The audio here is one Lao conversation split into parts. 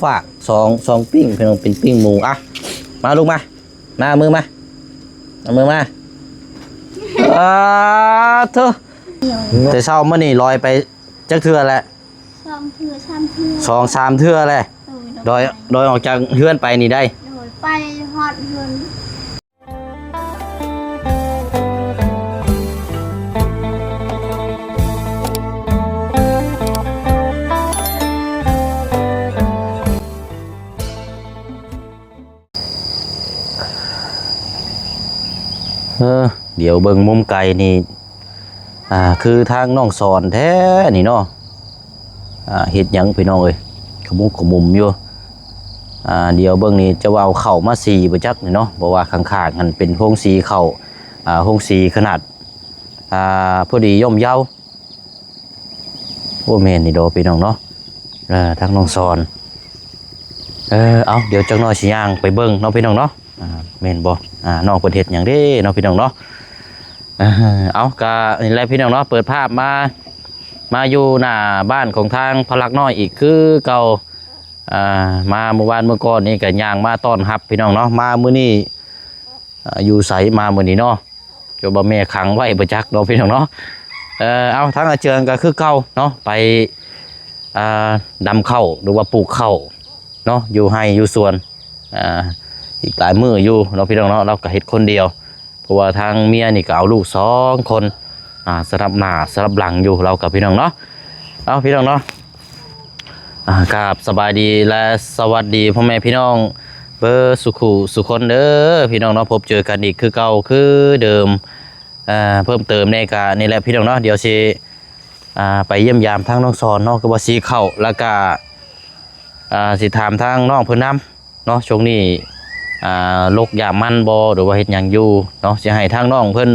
ຝາກສອງ ສອງປີ້ງ ພີ່ນ້ອງ ເປັນປີ້ງໝູ. ອ່ະ ມາລູກມາ ມາ ເອົາມືມາ ເອົາມືມາ. ອາໂທ້ ແຕ່ເຊົ້າມື້ນີ້ລອຍໄປຈັກເທື່ອແລ້ວ? ສອງເທື່ອ ສາມເທື່ອ ສອງສາມເທື່ອແລ້ວ. ໂດຍ ໂດຍ ລອຍ ລອຍອອກຈາກເຮືອນໄປນີ້ໄດ້? ໂດຍ ໄປຮອດເຮືອນ. ເອີ ດຽວເບິ່ງມຸມໄກນີ້ ອ່າ ຄືທາງນ້ອງສອນແທ້ນີ້ເນາະ. ອ່າ ເຮັດຫຍັງພີ່ນ້ອງເອີຍ ຂະມຸກຂະມຸມຢູ່. ອ່າ ດຽວເບິ່ງນີ້ຈະວ່າເອົາເຂົ້າມາສີບໍ່ຈັກນີ້ເນາະ ເພາະວ່າຂ້າງໆຫັ້ນເປັນໂຮງສີເຂົ້າ ອ່າ ໂຮງສີຂະໜາດ ອ່າ ພໍດີຍ່ອມເຍົາ. ໂອ້ ແມ່ນນີ້ດອກພີ່ນ້ອງເນາະ ເອີ ທາງນ້ອງສອນ. ເອີ ເອົາ ດຽວຈັກໜ້ອຍຊິຍ່າງໄປເບິ່ງເນາະພີ່ນ້ອງເນາະ. ອ່າ ແມ່ນບໍ່ ອ່າ ນ້ອງເພິ່ນເຮັດຫຍັງເດ້ເນາະພີ່ນ້ອງເນາະ. ເອີ ເອົາ ກະນີ້ແຫຼະພີ່ນ້ອງເນາະ ເປີດພາບມາ ມາຢູ່ໜ້າບ້ານຂອງທາງພໍ່ລັກນ້ອຍອີກຄືເກົ່າ. ອ່າ ມາມື້ວານມື້ກ່ອນນີ້ກະຍ່າງມາຕ້ອນຮັບພີ່ນ້ອງເນາະ ມາມື້ນີ້ ອ່າ ຢູ່ໃສມາມື້ນີ້ເນາະ ຈົນວ່າແມ່ຂັງໄວ້ບໍ່ຈັກເນາະພີ່ນ້ອງເນາະ. ເອີ ເອົາ ທາງອາເຈືອງກໍຄືເກົ່າເນາະ ໄປ ອ່າ ດຳເຂົ້າ ຫຼືວ່າປູກເຂົ້າເນາະ ຢູ່ໄຮ່ຢູ່ສວນ ອ່າ ອີກຫຼາຍມື້ຢູ່ເນາະພີ່ນ້ອງເນາະ. ລາວກໍເຮັດຄົນດຽວ ເພາະວ່າທາງເມຍນີ້ກໍເອົາລູກສອງຄົນ ອ່າ ສະຫຼັບໜ້າສະຫຼັບຫຼັງຢູ່ ລາວກັບພີ່ນ້ອງເນາະ. ເອົາ ພີ່ນ້ອງເນາະ ອ່າ ກາບສະບາຍດີ ແລະ ສະຫວັດດີພໍ່ແມ່ພີ່ນ້ອງເບິດສູ່ຄູ່ສູ່ຄົນເດີພີ່ນ້ອງເນາະ. ພົບເຈີກັນອີກຄືເກົ່າຄືເດີມ. ເອີ ເພີ່ມເຕີມແດ່ກະນີ້ແຫຼະພີ່ນ້ອງເນາະ ດຽວຊິ ອ່າ ໄປຢ້ຽມຢາມທາງນ້ອງສອນເນາະ ຄືວ່າສີເຂົ້າ ແລ້ວກະ ອ່າ ຊິຖາມທາງນ້ອງເພິ່ນນຳ ເນາະ ຊ່ວງນີ້ ອ່າ ລົກຢາມມັນບໍ່ ຫຼືວ່າເຮັດຫຍັງຢູ່ເນາະ. ຊິໃຫ້ທາງນ້ອງເພິ່ນ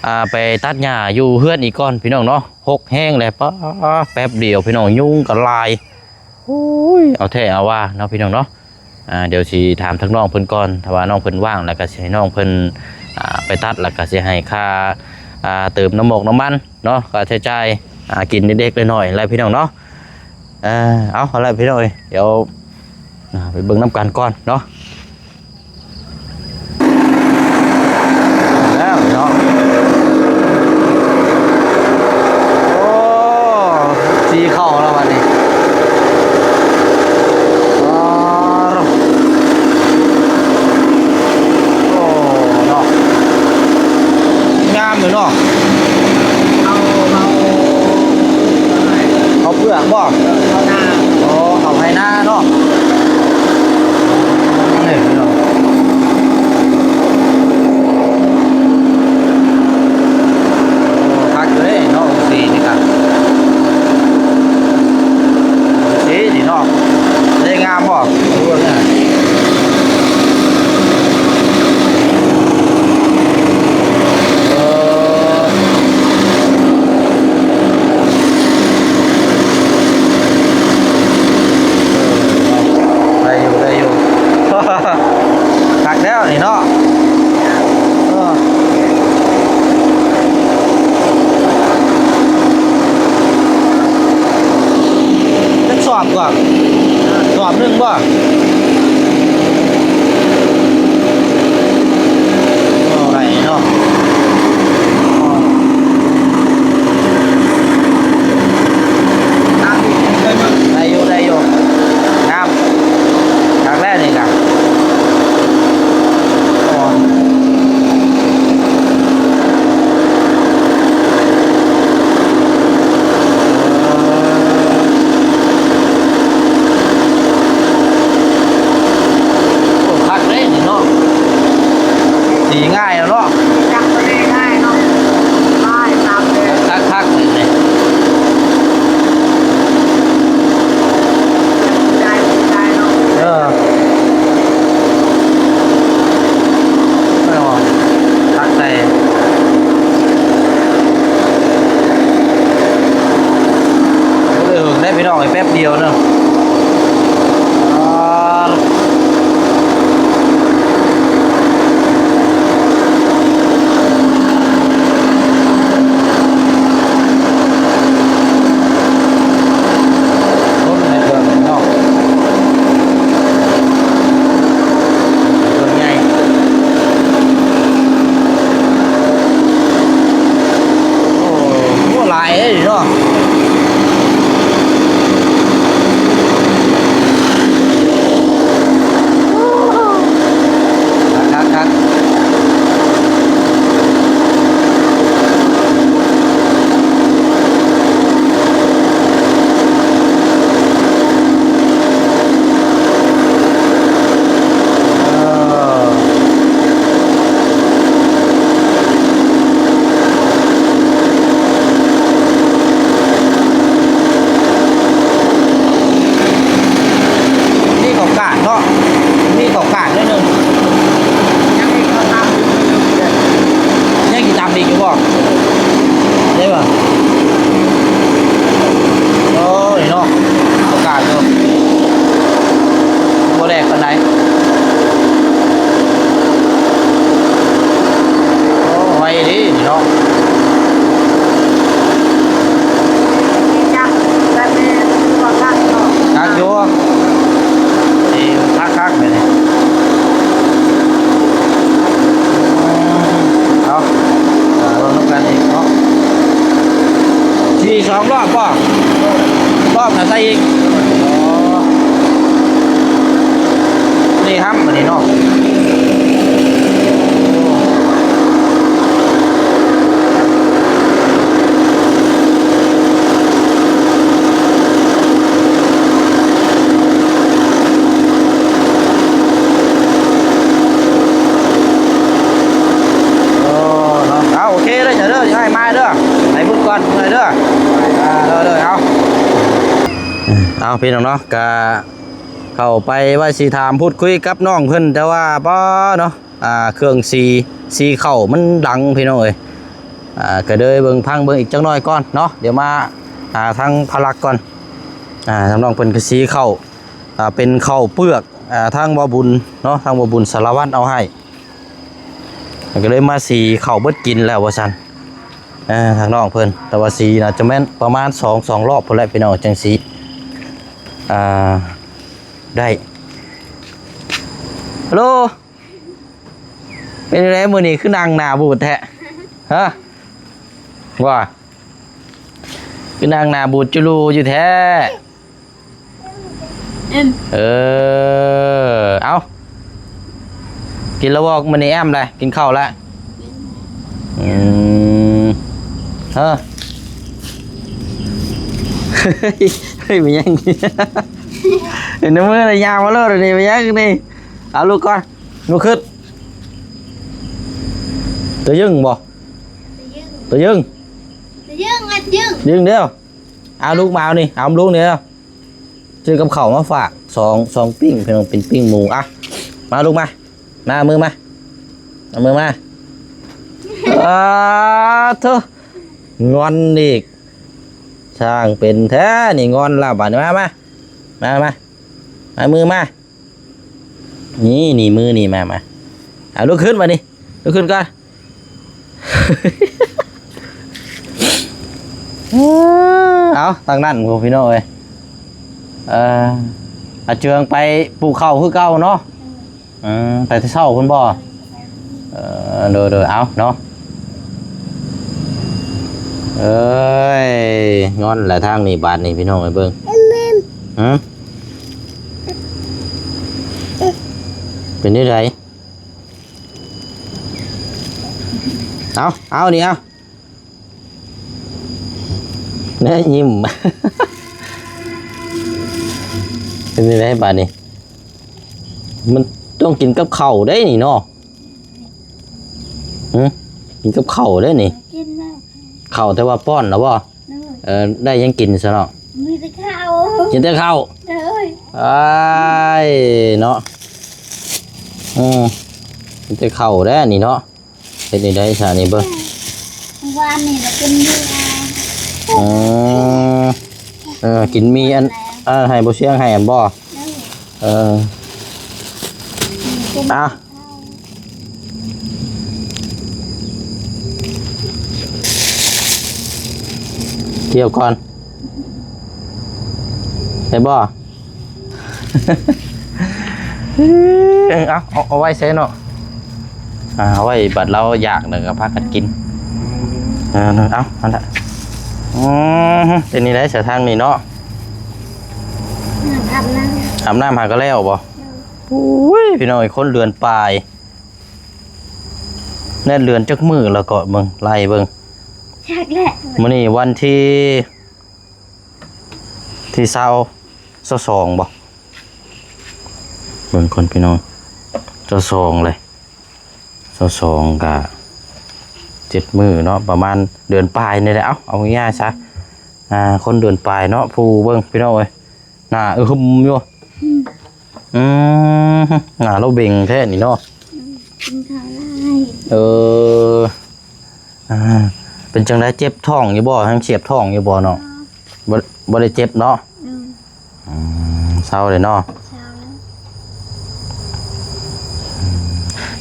ອ່າ ໄປຕັດຫຍ້າຢູ່ເຮືອນອີກກ່ອນພີ່ນ້ອງເນາະ. ຮົກແຮງແຫຼະ ປາ ແປັບດຽວພີ່ນ້ອງ ຍຸງກໍຫຼາຍ. ໂອ້ຍ ເອົາແທ້ເອົາວ່າເນາະພີ່ນ້ອງເນາະ. ອ່າ ດຽວຊິຖາມທາງນ້ອງເພິ່ນກ່ອນ ຖ້າວ່ານ້ອງເພິ່ນວ່າງ ແລ້ວກໍຊິໃຫ້ນ້ອງເພິ່ນ ອ່າ ໄປຕັດ ແລ້ວກໍຊິໃຫ້ຄ່າ ອ່າ ເຕີມນ້ຳໝອກນ້ຳມັນ ເນາະ ຄ່າໃຊ້ຈ່າຍ ອ່າ ກິນເລັກໆນ້ອຍໆແຫຼະພີ່ນ້ອງເນາະ. ເອີ ເອົາ ເອົາລະພີ່ນ້ອງເອີຍ ດຽວ ອ່າ ໄປເບິ່ງນຳກັນກ່ອນເນາະ. ແລ້ວເນາະ ໂອ້ ສີເຂົ້າແລ້ວບັດນີ້. ອໍ ໂອ້ ເນາະ ງາມຢູ່ເນາະ. ເຂົ້າ ເຂົ້າ ເຂົ້າເປືອກບໍ່? ເຂົ້ານາ. ອໍ ເຂົ້າໄຮ່ນາເນາະ. ນີ້ເນາະ ໂອ້ ຄັກຢູ່ເດ້ເນາະ ໂຮງສີນີ້ກະ ໂອເຄນີ້ເນາະ. ໄດ້ງາມບໍ່? ເອີ ໄດ້ຢູ່ ໄດ້ຢູ່ ຄັກແລ້ວນີ້ເນາະ. ເອີ ຈັກສອບກວ່າ ສອບໜຶ່ງບໍ່? ໂອ້ ໄດ້ເນາະ ໄດ້ຢູ່ ໄດ້ຢູ່ ງາມ ຄັກແລ້ວນີ້ກະ ໂອ້ ໂອ້ ຄັກເດ້ນີ້ເນາະ ສີງ່າຍແລ້ວເນາະ ຈັບບໍ່ໄດ້ງ່າຍເນາະ ຫຼາຍຕາມເດ້ ຄັກໆເລີຍນີ້ ໄດ້ ໄດ້ເນາະ ເອີ ເອົາ ຕັກໃສ່ ບໍ່ໄດ້ເຫິງໄດ໋ພີ່ນ້ອງ ແປັບດຽວເນາະ. ຄົນໃນເຄື່ອງເນາະ ອີກຢູ່ບໍ່? ໄດ້ບໍ່? ໂອ້ຍເນາະ ອາກາດກໍບໍ່ແດດປານໃດ. ໂອ້ ໄວເດ້ນີ້ເນາະ. ຄັກຢູ່ ດີ ຄັກໆ ແບບນີ້. ເອົາ ເບິ່ງນຳກັນອີກເນາະ. ສີ່ ສອງ ລອບບໍ່? ລອບໜ້າໃສ່ອີກ. ອໍ ນີ້ຫຳ ອັນນີ້ເນາະ. ໂອ້ ເນາະ ເອົາ ໂອເຄເດີ ເດີ ໃຫ້ມາເດີ ໃຫ້ພຸດກ່ອນເດີ. ອ່າ ເດີ ເດີ ເອົາ ເອົາ ພີ່ນ້ອງເນາະ ກະເຂົ້າໄປວ່າຊິຖາມພູດຄຸຍກັບນ້ອງເພິ່ນ ແຕ່ວ່າບໍ່ເນາະ ອ່າ ເຄື່ອງສີ ສີເຂົ້າມັນດັງ ພີ່ນ້ອງເອີຍ. ອ່າ ກະເດີເບິ່ງ ຟັງເບິ່ງອີກຈັກໜ້ອຍກ່ອນເນາະ ດຽວມາຫາທາງພະລັກກ່ອນ. ອ່າ ທາງນ້ອງເພິ່ນກະສີເຂົ້າ ອ່າ ເປັນເຂົ້າເປືອກ ອ່າ ທາງບໍ່ບຸນເນາະ ທາງບໍ່ບຸນສາລະວັນເອົາໃຫ້ ກະເລີຍມາສີເຂົ້າເບິດກິນແລ້ວວ່າຊັ້ນ. ອ່າ ທາງນ້ອງເພິ່ນ ແຕ່ວ່າສີໜ້າຈະແມ່ນປະມານສອງ ສອງລອບພຸ້ນແຫຼະ ພີ່ນ້ອງ ຈັ່ງສີ ອ່າ ໄດ້. ຮັລໂຫຼ ເປັນຈັ່ງໃດມື້ນີ້ຄືນັ່ງໜ້າບູດແທ້? ຮະ ວ່າ ຄືນັ່ງໜ້າບູດຈຸລູຢູ່ແທ້? ເອີ ເອົ້າ ກິນແລ້ວບໍ່? ມື້ນີ້ແອມແຫຼະ ກິນເຂົ້າແລ້ວ? ອືມ ເອີ ເຮີ້ຍ ແມ່ນຫຍັງ? ເຫັນໃນມືລະຍາວມາໂລດນີ້ ແມ່ນຫຍັງນີ້? ເອົາ ລຸກກ່ອນ ລຸກຂຶ້ນ. ຕະຍຶງບໍ່? ຕະຍຶງ ຕະຍຶງ ຕະຍຶງ ຕະຍຶງເດີ. ເອົາ ລຸກມາ ເອົານີ້ ເອົາ ລຸກນີ້ເດີ. ຊື້ກັບເຂົ້າມາຝາກ ສອງ ສອງປີ້ງ ພີ່ນ້ອງ ເປັນປີ້ງໝູ. ອ່ະ ມາ ລຸກມາ ມາ ເອົາມືມາ ເອົາມືມາ. ອາ ໂທ້ ງອນອີກ ຊ່າງເປັນແທ້ນີ້ ງອນລະບາດນີ້. ມາ ມາ ມາ ມາ ມາ ເອົາມືມາ. ນີ້ ນີ້ ມືນີ້ ມາ ມາ. ເອົາ ລຸກຂຶ້ນບາດນີ້ ລຸກຂຶ້ນກ່ອນ. ເອົາ ທາງນັ້ນພຸ້ນ ພີ່ນ້ອງເອີຍ. ເອີ ອາເຈືອງໄປປູກເຂົ້າຄືເກົ່າເນາະ. ເອີ ໄປແຕ່ເຊົ້າພຸ້ນບໍ່? ເອີ ໂດຍ ໂດຍ ເອົາເນາະ. ເອີຍ ງອນແຫຼະທາງນີ້ບາດນີ້ ພີ່ນ້ອງເອີຍ ເບິ່ງ. ຫື? ເປັນຈັ່ງໃດ? ເອົາ ເອົານີ້ ເອົາ ແນະ ຍິ້ມ. ເປັນຈັ່ງໃດບາດນີ້? ມັນຕ້ອງກິນກັບເຂົ້າເດ້ນີ້ເນາະ. ຫື? ກິນກັບເຂົ້າເດ້ນີ້. ກິນແລ້ວ ເຂົ້າ ແຕ່ວ່າປ້ອນແລ້ວບໍ່? ໂດຍ ເອີ ໄດ້ຫຍັງກິນຊະເນາະ? ມີແຕ່ເຂົ້າ ກິນແຕ່ເຂົ້າ. ໂດຍ ອ້າຍເນາະ. ອືມ ກິນແຕ່ເຂົ້າແລ້ວນີ້ເນາະ. ເຮັດແນວໃດຊະນີ້ເບິ່ງ? ວານນີ້ລະກິນມີ ອືມ ເອີ ກິນມີອັນ ເອີ ໃຫ້ບໍ່ຊຽງໃຫ້ອັນບໍ່? ໂດຍ ເອີ ກິນ ອ່ະ ກ່ຽວກ່ອນ ໄດ້ບໍ່? ເອົາ ເອົາ ເອົາໄວ້ໃສເນາະ? ອ່າ ເອົາໄວ້ບັດລາວຢາກແລ້ວກໍພາກັນກິນ. ເອົາ ເອົາ ຫັ້ນລະ. ອືມ ເປັນນີ້ໄດ໋ສະທາງນີ້ເນາະ? ອາບນ້ຳ ອາບນ້ຳຫາກໍແລ້ວບໍ່? ໂດຍ ໂອ້ຍ ພີ່ນ້ອງເອີຍ ຄົນເດືອນປາຍ. ແນດເດືອນຈັກມື້ແລ້ວເກາະ ເບິ່ງ ໄລ່ເບິ່ງ ຈັກແຫຼະ. ມື້ນີ້ວັນທີ ທີຊາວ ຊາວສອງບໍ່? ເບິ່ງກ່ອນພີ່ນ້ອງ ຊາວສອງເລີຍ ຊາວສອງກະເຈັດມື້ເນາະ ປະມານເດືອນປາຍນີ້ແຫຼະ. ເອົາ ເອົາງ່າຍໆຊະ ອ່າ ຄົນເດືອນປາຍເນາະ ຜູ້ເບິ່ງພີ່ນ້ອງເອີຍ ໜ້າອຶມຢູ່. ອືມ ອືມ ໜ້າລາວເບັງແທ້ນີ້ເນາະ. ອືມ ກິນເຂົ້າຫຼາຍ ເອີ. ອ່າ ເປັນຈັ່ງໃດ ເຈັບທ້ອງຢູ່ບໍ່? ຍັງສຽບທ້ອງຢູ່ບໍ່ນ້ອງ? ບໍ່ ບໍ່ໄດ້ເຈັບເນາະ? ອືມ ອືມ ເຊົາເລີຍເນາະ? ເຊົາແລ້ວ. ອືມ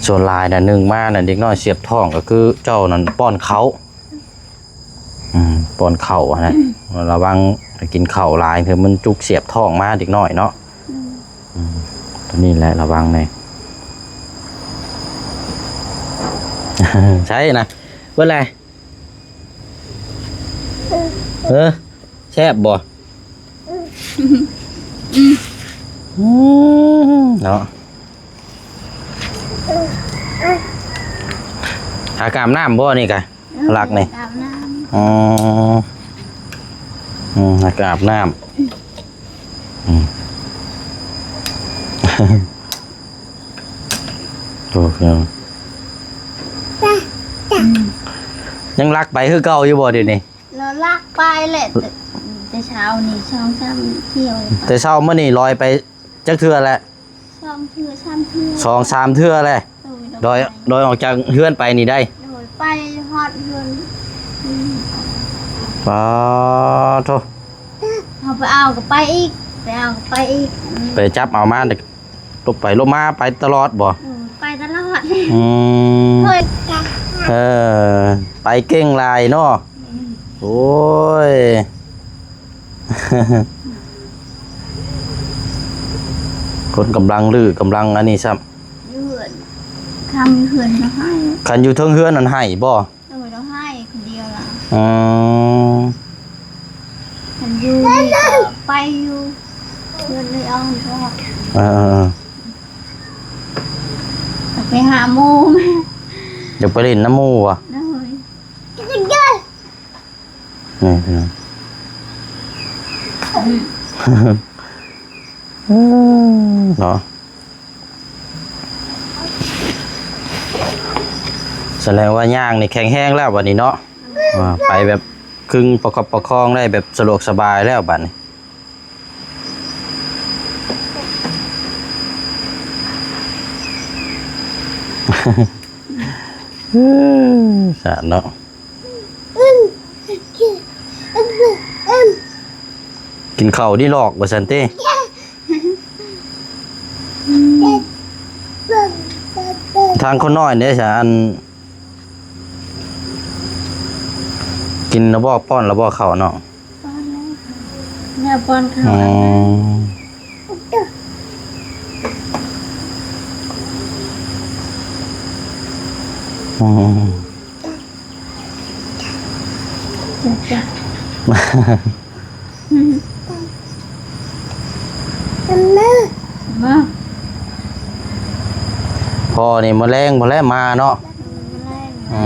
ສ່ວນຫຼາຍນະ ໜຶ່ງມານະ ເດັກນ້ອຍສຽບທ້ອງ ກໍຄືເຈົ້ານັ້ນປ້ອນເຂົ້າ. ອືມ ປ້ອນເຂົ້າຫັ້ນແຫຼະ ລະວັງກິນເຂົ້າຫຼາຍ ເທື່ອມັນຈຸກສຽບທ້ອງມາເດັກນ້ອຍເນາະ. ອືມ ອືມ ໂຕນີ້ແຫຼະລະວັງແດ່. ໃຊ່ນະ ເບິດແລ້ວ. ເອີ ແຊບບໍ່? ອືມ ເນາະ. ຫາກອາບນ້ຳບໍ່ນີ້ກະ? ເອີ ຫຼັກນີ້ ອາບນ້ຳ. ອໍ ອືມ ຫາກອາບນ້ຳ. ອືມ ໂອ້ ຍັງ ອືມ ຍັງລັກໄປຄືເກົ່າຢູ່ບໍ່ດຽວນີ້? ລະລັກໄປແຫຼະ ແຕ່ ແຕ່ເຊົ້ານີ້ສອງສາມຖ້ຽວ. ແຕ່ເຊົ້າມື້ນີ້ລອຍໄປຈັກເທື່ອແລ້ວ? ສອງເທື່ອສາມເທື່ອ. ສອງສາມເທື່ອແລ້ວ. ໂດຍ ໂດຍ ໂດຍ ອອກຈາກເຮືອນໄປນີ້ໄດ້? ໂດຍ ໄປຮອດເຮືອນ. ອືມ ປາໂທ ເຮົາໄປເອົາກໍໄປອີກ ໄປເອົາກໍໄປອີກ. ອືມ ໄປຈັບເອົາມາ ລົບໄປລົບມາໄປຕະຫຼອດບໍ່? ໂດຍ ໄປຕະຫຼອດ. ອືມ ເອີ ໄປເກັ່ງຫຼາຍເນາະ. ອືມ ໂອ້ຍ ຄົນກຳລັງຮື້ ກຳລັງອັນນີ້ຊ້ຳ. ຢູ່ເຮືອນ ຄັນຢູ່ເຮືອນລະໄຫ້. ຄັນຢູ່ເທິງເຮືອນນັ້ນໄຫ້ບໍ່? ໂດຍ ລະໄຫ້ຄົນດຽວລະ. ອືມ ຄັນຢູ່ນີ້ກໍໄປຢູ່ເຮືອນເອື້ອຍອອງ. ເອີ ເອີ ເອີ ໄປຫາໝູ່. ຢາກໄປຫຼິ້ນນຳໝູ່ບໍ່? ໂດຍ. ນີ້ພີ່ນ້ອງ ອືມ ເນາະ ສະແດງວ່າຍ່າງນີ້ແຂງແຮງແລ້ວບັດນີ້ເນາະ. ອ່າ ໄປແບບຄຶ່ງປະຄັບປະຄອງໄດ້ແບບສະດວກສະບາຍແລ້ວບັດນີ້. ສາດເນາະ ກິນເຂົ້ານີ້ຫຼອກວ່າຊັ້ນຕິ. ທາງຄົນນ້ອຍເດ້ຊະ ອັນ ກິນລະບໍ່ ປ້ອນລະບໍ່ເຂົ້າເນາະ? ປ້ອນແລ້ວ ແນວປ້ອນເຂົ້າ. ອໍ ອືມ ຈ້ະ ຈ້ະ ມາ ພໍ່ນີ້ມື້ແລງພຸ້ນແຫຼະມາເນາະ. ມື້ແລງ ອື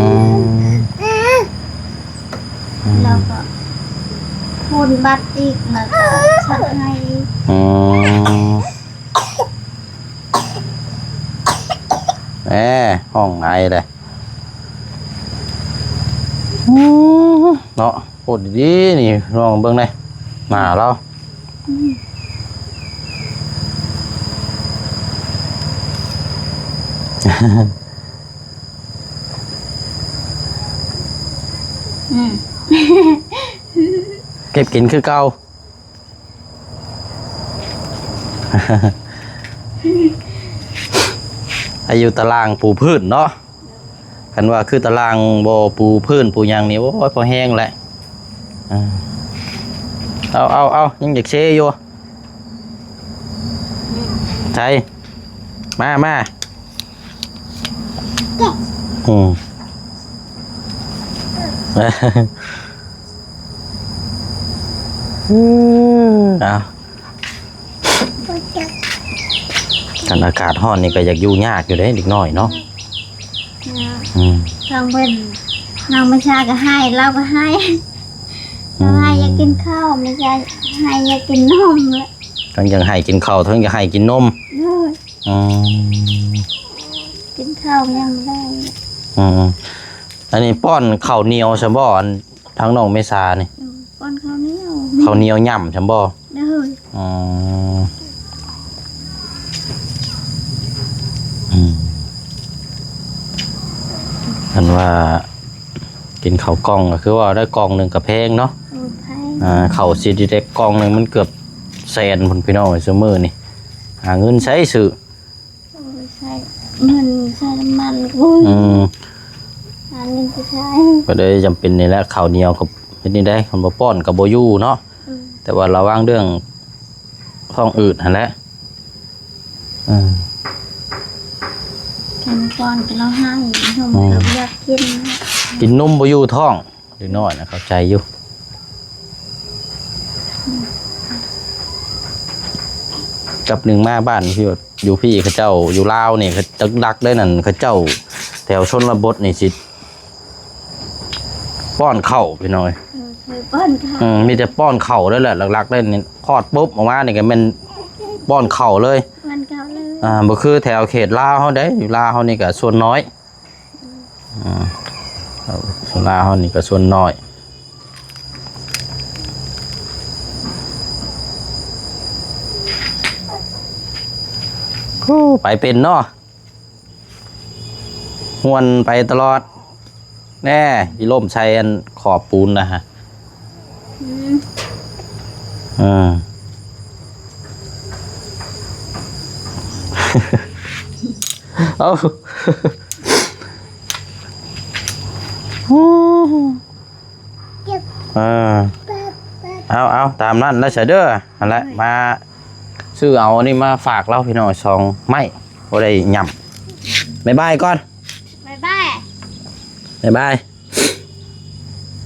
ມ ແລ້ວກໍໂພນບັດອີກ ແລ້ວກໍສັກໄຫ້ອີກ. ອືມ ແອ ຮ້ອງໄອເດ້. ອືມ ເນາະ ໂພດດີໆ ນີ້ ລອງເບິ່ງແດ່ ໜ້າລາວ. ອືມ ອືມ ເກັບກິນຄືເກົ່າ. ໃຫ້ຢູ່ຕາລ່າງປູພື້ນເນາະ. ຄັນວ່າຄືຕາລ່າງບໍ່ປູພື້ນປູຫຍັງນີ້ ໂອ້ຍ ພໍແຮງແຫຼະ. ເອົາ ເອົາ ເອົາ ຍັງຢາກເຊຢູ່. ໃສ ມາ ມາ. ອືມ ອືມ ເອົາ ຄັນອາກາດຮ້ອນນີ້ກໍຢາກຢູ່ຍາກຢູ່ເດ້ເດັກນ້ອຍເນາະ. ຍາກ ອືມ ທາງເພິ່ນ ນາງມະຊາກໍໄຫ້ ລາວກໍໄຫ້ ອືມ ລາວໄຫ້ຢາກກິນເຂົ້າ ມະຊາໄຫ້ຢາກກິນນົມແຫຼະ. ທັງຢາກໃຫ້ກິນເຂົ້າ ທັງຢາກໃຫ້ກິນນົມ. ໂດຍ ອືມ ກິນເຂົ້າຍັງບໍ່ໄດ້. ອືມ ອັນນີ້ປ້ອນເຂົ້າໜຽວຊະບໍ່ ອັນທາງນ້ອງເມສານີ້? ໂດຍ ປ້ອນເຂົ້າໜຽວ ເຂົ້າໜຽວຫຍ້ຳຊັ້ນບໍ່? ໂດຍ ອືມ ອືມ ອັນວ່າ ກິນເຂົ້າກ່ອງກໍຄືວ່າໄດ້ກ່ອງໜຶ່ງກໍແພງເນາະ. ໂອ້ ແພງ. ອ່າ ເຂົ້າຊິໄດ້ກ່ອງໜຶ່ງມັນເກືອບແສນພຸ້ນ ພີ່ນ້ອງເອີຍ ຊຸມື້ນີ້ຫາເງິນໃສຊື້? ໂອ້ຍ ໃຊ້ເງິນໃຊ້ນ້ຳມັນ. ອືມ ຫາເງິນໄປໃຊ້ ກໍເລີຍຈຳເປັນນີ້ແຫຼະ. ເຂົ້າໜຽວກໍເຮັດນີ້ໄດ້ ຄັນບໍ່ປ້ອນກໍບໍ່ຢູ່ເນາະ. ອືມ ແຕ່ວ່າລະວັງເລື່ອງທ້ອງອືດຫັ້ນແຫຼະ. ເອີ ແກງກ່ອນກໍລາວໃຫ້ ນົມ ອືມ ກໍບໍ່ຢາກກິນ. ກິນນົມບໍ່ຢູ່ທ້ອງ ເດັກນ້ອຍນະ ເຂົ້າໃຈຢູ່. ກັບໜຶ່ງມາບ້ານທີ່ຢູ່ພີ້ ເຂົາເຈົ້າຢູ່ລາວນີ້ ເຂົາຈັກລັກໄດ້ນັ້ນ ເຂົາເຈົ້າແຖວຊົນນະບົດນີ້ຊິ ປ້ອນເຂົ້າພີ່ນ້ອງເອີຍ. ເອີ ເອີ ປ້ອນເຂົ້າ. ອືມ ມີແຕ່ປ້ອນເຂົ້າເລີຍແຫຼະ ຫຼັກໆເລີຍນີ້ ຄອດປຸບອອກມານີ້ກໍແມ່ນປ້ອນເຂົ້າເລີຍ ປ້ອນເຂົ້າເລີຍ. ອ່າ ບໍ່ຄືແຖວເຂດລາວເຮົາເດ້ ຢູ່ລາວເຮົານີ້ກໍສ່ວນນ້ອຍ. ອືມ ອ່າ ສ່ວນລາວເຮົານີ້ກໍສ່ວນນ້ອຍ. ໂອ້ ໄປເປັນເນາະ. ມ່ວນໄປຕະຫຼອດ ແນ່ ຊິລົ້ມໃສ່ອັນຂອບປູນນະ. ອືມ ເອີ ເອົາ ເອີ ເອົາ ເອົາ ຕາມນັ້ນແຫຼະຊະເດີ. ຫັ້ນແຫຼະ ໂດຍ ມາຊື້ເອົາອັນນີ້ມາຝາກລາວພີ່ນ້ອງ ສອງໄມ້ ບໍ່ໄດ້ຫຍ້ຳ. ບາຍບາຍກ່ອນ ບາຍບາຍ ບາຍບາຍ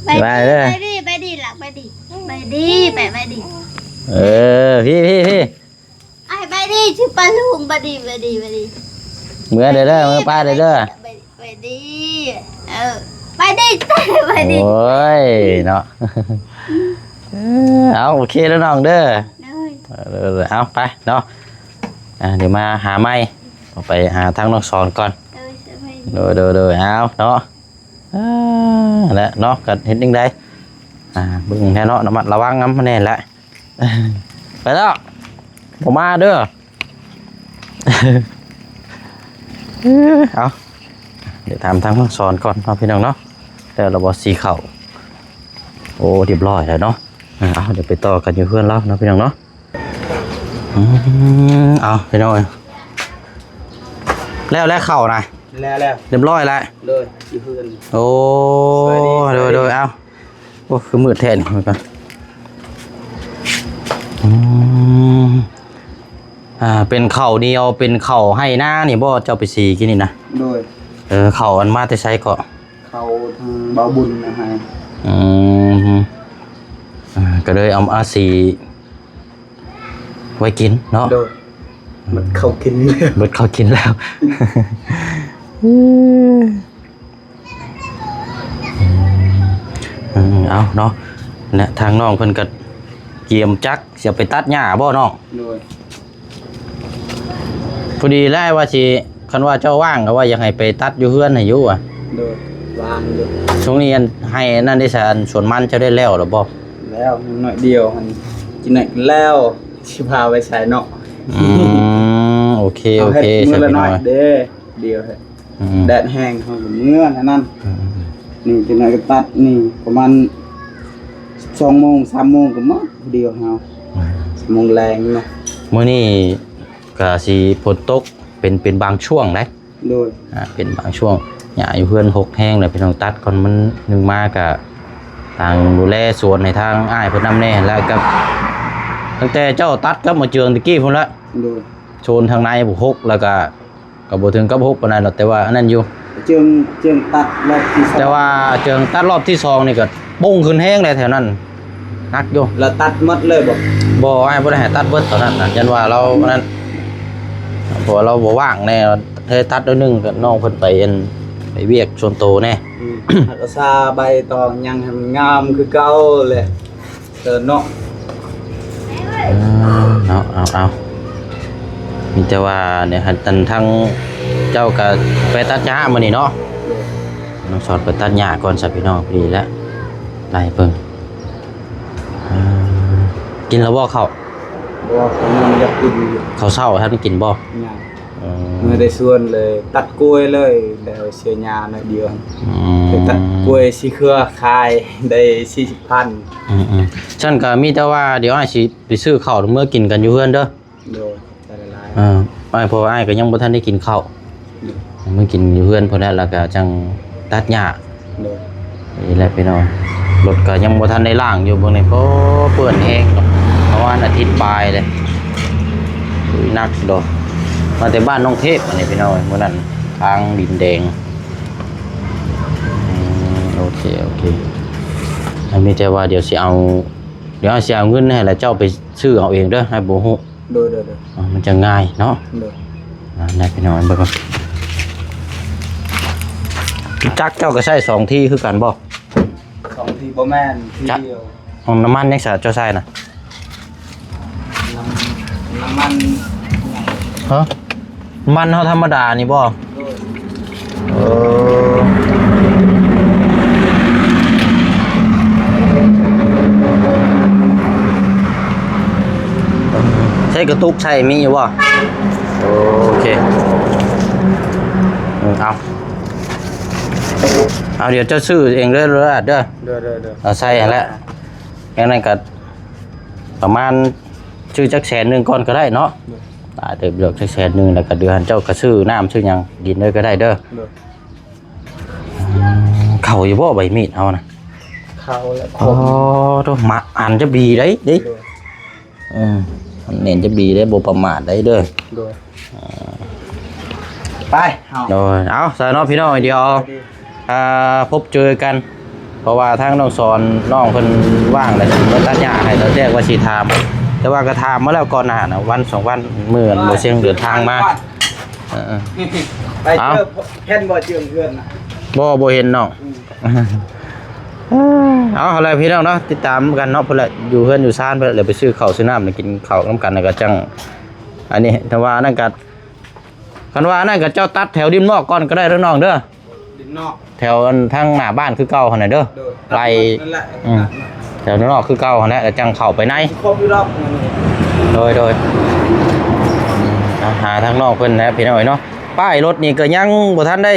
ບາຍບາຍເດີ ບາຍດີ ບາຍດີ ໄປດີ ໄປດີ ໄປດີ ເອີ ພີ້ ພີ້ ພີ້. ອ້າຍ ໄປດີ ຊິປະລຸງ ໄປດີ ໄປດີ ໄປດີ ເມືອເດີ ເດີ ເມືອປ້າເດີ ເດີ ໄປດີ ໄປດີ ເອີ ໄປດີ ໄປດີ. ໂອ້ຍເນາະ ເອີ ເອົາ ໂອເຄເດີນ້ອງເດີ ໂດຍ ເອີ ເອົາ ໄປເນາະ. ອ່າ ດຽວມາຫາໃໝ່ ໄປຫາທາງນ້ອງສອນກ່ອນ ໂດຍ ໂດຍ ໂດຍ ເອົາເນາະ. ອ່າ ແຫຼະເນາະ ກໍເຮັດຈັ່ງໃດ ອ່າ ເບິ່ງແທ້ເນາະ ລະມັດລະວັງນຳແດ່ແຫຼະ. ໄປແລ້ວ ບໍ່ມາເດີ. ເອົາ ດຽວຖາມທາງນ້ອງສອນກ່ອນເນາະ ພີ່ນ້ອງເນາະ ແລ້ວລະບໍ່ ສີເຂົ້າ. ໂອ້ ຮຽບຮ້ອຍແລ້ວເນາະ. ເອົາ ດຽວໄປຕໍ່ກັນຢູ່ເຮືອນລາວເນາະ ພີ່ນ້ອງເນາະ. ອືມ ເອົາ ພີ່ນ້ອງເອີຍ ແລ້ວ ແລ້ວເຂົ້ານະ ແລ້ວ ແລ້ວ ຮຽບຮ້ອຍແລ້ວ ໂດຍ ຢູ່ເຮືອນ. ໂອ້ ສະບາຍດີ ໂດຍ ສະບາຍດີ ໂດຍ ເອົາ ໂອ້ ຄືມືດແທ້ນີ້ ອືມ ອ່າ ເປັນເຂົ້າໜຽວ ເປັນເຂົ້າໄຮ່ນານີ້ບໍ່ ເຈົ້າໄປສີກິນນີ້ນະ? ໂດຍ ເອີ ເຂົ້າອັນມາແຕ່ໃສເກາະ? ເຂົ້າທາງບ່າວບຸນນະໃຫ້. ອືມ ອ່າ ກໍເລີຍເອົາມາສີໄວ້ກິນເນາະ. ໂດຍ ໝົດເຂົ້າກິນແລ້ວ ໝົດເຂົ້າກິນແລ້ວ. ອືມ ເອົາເນາະ ແລະ ທາງນ້ອງເພິ່ນກໍກຽມຈັກຊິເອົາໄປຕັດຫຍ້າບໍ່ນ້ອງ? ໂດຍ ພໍດີແລ້ວວ່າຊິ ຄັນວ່າເຈົ້າວ່າງກໍວ່າຢາກໃຫ້ໄປຕັດຢູ່ເຮືອນໃຫ້ຢູ່ວ່າ. ໂດຍ ວ່າງຢູ່ ຊ່ວງນີ້ອັນ ໃຫ້ອັນນັ້ນໄດ້ຊະ ອັນສວນມັນເຈົ້າໄດ້ແລ້ວແລ້ວບໍ່? ແລ້ວ ໜ້ອຍດຽວຫັ້ນ ກິນໜ້ອຍແລ້ວ ຊິພາໄປໃສ່ເນາະ. ອືມ ໂອເຄ ເອົາ ໂອເຄ ເຮັດມື້ລະໜ້ອຍເດ້ ດຽວເຮັດ ອືມ ແດດແຮງເຮົາກໍເມືອແນວນັ້ນ. ອືມ ນີ້ຈັກໜ້ອຍກໍຕັດ ນີ້ປະມານສອງໂມງ ສາມໂມງກໍໝົດ ດຽວເຮົາ ອືມ ສາມໂມງແລງນະ. ມື້ນີ້ກໍຊິຝົນຕົກເປັນ ເປັນບາງຊ່ວງໄດ໋. ໂດຍ ອ່າ ເປັນບາງຊ່ວງ ຫຍ້າຢູ່ເຮືອນຮົກແຮງແລ້ວ ພີ່ນ້ອງ ຕັດກ່ອນ ມັນໜຶ່ງມາກະ ທາງດູແລສວນໃຫ້ທາງອ້າຍເພິ່ນນຳແດ່ ແລ້ວກໍຕັ້ງແຕ່ເຈົ້າຕັດກັບໝາເຈືອງຕະກີ້ພຸ້ນລະ. ໂດຍ ໂຊນທາງໃນພຸ້ນຮົກ ແລ້ວກໍ ກໍບໍ່ເຖິງກັບຮົກປານໃດດອກ ແຕ່ວ່າອັນນັ້ນຢູ່ ເຈີງ ເຈີງຕັດລອບທີສອງ ແຕ່ວ່າເຈີງຕັດລອບທີສອງນີ້ກໍ ໂປ່ງຂຶ້ນແຮງໃດແຖວນັ້ນ ໜັກຢູ່. ແລ້ວຕັດໝົດເລີຍບໍ່? ບໍ່ ອ້າຍບໍ່ໄດ້ໃຫ້ຕັດເບິດຕອນນັ້ນນະ ຢ້ານວ່າລາວອັນນັ້ນ ເພາະວ່າລາວບໍ່ວ່າງແດ່ ເລີຍຕັດໜ້ອຍໜຶ່ງ ກໍນ້ອງເພິ່ນໄປອັນ ໄປວຽກສ່ວນໂຕແດ່. ອືມ ຫາກກໍຊາໃບຕອງຫຍັງໃຫ້ມັນງາມຄືເກົ່າແຫຼະ. ເອີເນາະ ເອີເນາະ ເອົາ ເອົາ ມີແຕ່ວ່ານີ້ ອັນ ທາງເຈົ້າກໍໄປຕັດຫຍ້າມື້ນີ້ເນາະ. ນ້ອງສອນໄປຕັດຫຍ້າກ່ອນຊະ ພີ່ນ້ອງ ພໍດີແລ້ວ ໄລ່ເບິ່ງ. ເອີ ກິນແລ້ວບໍ່ເຂົ້າ? ບໍ່ ຍັງຢາກກິນຢູ່. ເຂົ້າເຊົ້າທ່ານກິນບໍ່? ຍັງ. ເອີ ເມື່ອໄດ້ສວນເລີຍ ຕັດກ້ວຍເລີຍ ໄດ້ເສຍຫຍ້າໜ້ອຍດຽວ. ອືມ ໄດ້ຕັດກ້ວຍສີ່ເຄືອ ຂາຍໄດ້ສີ່ສິບພັນ. ອືມໆ ຊັ້ນກໍມີແຕ່ວ່າດຽວອ້າຍຊິໄປຊື້ເຂົ້າເມືອກິນກັນຢູ່ເຮືອນເດີ. ໂດຍ ໃຈຫຼາຍໆ. ເອີ ອ້າຍ ເພາະວ່າອ້າຍກໍຍັງບໍ່ທັນໄດ້ກິນເຂົ້າ. ໂດຍ ມື້ກິນຢູ່ເຮືອນພຸ້ນແຫຼະ ແລ້ວກໍຈັ່ງຕັດຫຍ້າ. ໂດຍ ນີ້ແຫຼະພີ່ນ້ອງ ລົດກໍຍັງບໍ່ທັນໄດ້ລ້າງຢູ່ ເບິ່ງນີ້ ໂອ້ ເປື້ອນແຮງເນາະ ປະມານອາທິດປາຍເລີຍ. ອຸ້ຍ ໜັກດອກ ມາແຕ່ບ້ານນ້ອງເທບ ອັນນີ້ພີ່ນ້ອງ ມື້ນັ້ນທາງດິນແດງ. ອືມ ໂອເຄ ໂອເຄ ອັນມີແຕ່ວ່າດຽວຊິເອົາ ດຽວຊິເອົາເງິນໃຫ້ ແລ້ວເຈົ້າໄປຊື້ເອົາເອງເດີ ອ້າຍບໍ່ຮູ້. ໂດຍໆໆ ອ່າ ມັນຈະງ່າຍເນາະ. ໂດຍ ອ່າ ນະພີ່ນ້ອງເບິ່ງກ່ອນ ຈັກເຈົ້າກໍໃຊ້ສອງທີ່ຄືກັນບໍ່? ສອງທີ່ບໍ່ແມ່ນ ທີ່ດຽວ. ຂອງນ້ຳມັນຫຍັງຊະເຈົ້າໃຊ້ນະ? ນ້ຳ ນ້ຳມັນຫຍັງ? ຮະ? ມັນເຮົາທຳມະດານີ້ບໍ່? ໂດຍ ເອີ ໃຊ້ກະຕຸກໃຊ້ມີຢູ່ບໍ່? ໂອເຄ ເອີ ເອົາ ເອົາ ດຽວເຈົ້າຊື້ເອງເດີ ເດີ ເດີ ເດີ ເອົາໃສ່ຫັ້ນແຫຼະ. ຢ່າງນັ້ນກໍປະມານ ຊື້ຈັກແສນໜຶ່ງກ່ອນກໍໄດ້ເນາະ. ໂດຍ ຫຼາຍເຕີບດອກ ຈັກແສນໜຶ່ງ ແລ້ວກໍເດືອນເຈົ້າກໍຊື້ນ້ຳຊື້ຫຍັງກິນເລີຍກໍໄດ້ເດີ. ໂດຍ ອືມ ເຂົ້າຢູ່ບໍ່ໃບມີດເຮົານະ? ເຂົ້າແຫຼະ. ອໍ ໂທ້ ມາອັນຈະດີໄດ໋. ໂດຍ ອືມ ອັນເນັ້ນຈະດີໄດ໋ ບໍ່ປະໝາດໄດ໋ເດີ. ໂດຍ ອ່າ ໄປ ເຮົາ ໂດຍ ເອົາ ຊະເນາະພີ່ນ້ອງ ດຽວ ອ່າ ພົບເຈີກັນ ເພາະວ່າທາງນ້ອງສອນ ນ້ອງເພິ່ນວ່າງແລ້ວ ຊິມາຕັດຫຍ້າໃຫ້ ຕອນແລກວ່າຊິຖາມ ແຕ່ວ່າກໍຖາມມາແລ້ວກ່ອນໜ້ານະ ວັນສອງວັນ ມື້ອັນບໍ່ຊຽງເດີນທາງມາ. ເອີໆ ໄປເຈີ ເອົາ ເຫັນບໍ່ເຈີເພື່ອນນະ? ບໍ່ ບໍ່ເຫັນນ້ອງ. ອືມ ເອົາ ເອົາແຫຼະພີ່ນ້ອງເນາະ ຕິດຕາມກັນເນາະ ເພິ່ນແຫຼະ ຢູ່ເຮືອນຢູ່ຊານເພິ່ນ ແລ້ວໄປຊື້ເຂົ້າຊື້ນ້ຳ ແລ້ວກິນເຂົ້ານຳກັນ ແລ້ວກໍຈັ່ງ ອັນນີ້ ແຕ່ວ່າອັນນັ້ນກໍ ຄັນວ່າອັນນັ້ນກໍເຈົ້າຕັດແຖວດິນນອກກ່ອນກໍໄດ້ເດີນ້ອງເດີ. ດິນນອກ ແຖວອັນທາງໜ້າບ້ານຄືເກົ່າຫັ້ນນະເດີ. ໂດຍ ໄລ່ ຕັດໝົດນັ້ນແຫຼະ. ອືມ ຕັດໝົດ ແຖວນອກຄືເກົ່າຫັ້ນແຫຼະ ແລ້ວຈັ່ງເຂົ້າໄປໃນ. ຄົບຢູ່ດອກ. ໂດຍໆ ອືມ ເອົາ ຫາທາງນ້ອງເພິ່ນແຫຼະພີ່ນ້ອງເອີຍເນາະ. ປ້າຍລົດນີ້ກໍຍັງບໍ່ທັນໄດ້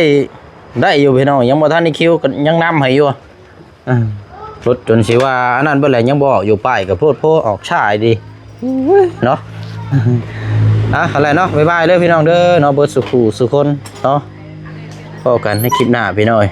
ໄດ້ຢູ່ພີ່ນ້ອງ ຍັງບໍ່ທັນໄດ້ຄິວ ກໍຍັງນຳໃຫ້ຢູ່. ອ່າ ລົດຈົນຊິວ່າອັນນັ້ນເບິດແຫຼະ ຍັງບໍ່ອອກຢູ່ ປ້າຍກໍໂພດໂພ ອອກຊ້າອີ່ຫຼີເນາະ. ອ່າ ຫັ້ນແຫຼະເນາະ ບາຍບາຍເດີພີ່ນ້ອງເດີເນາະ ເບິດສູ່ຄູ່ສູ່ຄົນເນາະ. ພໍ້ກັນໃນຄລິບໜ້າພີ່ນ້ອງເອີຍ.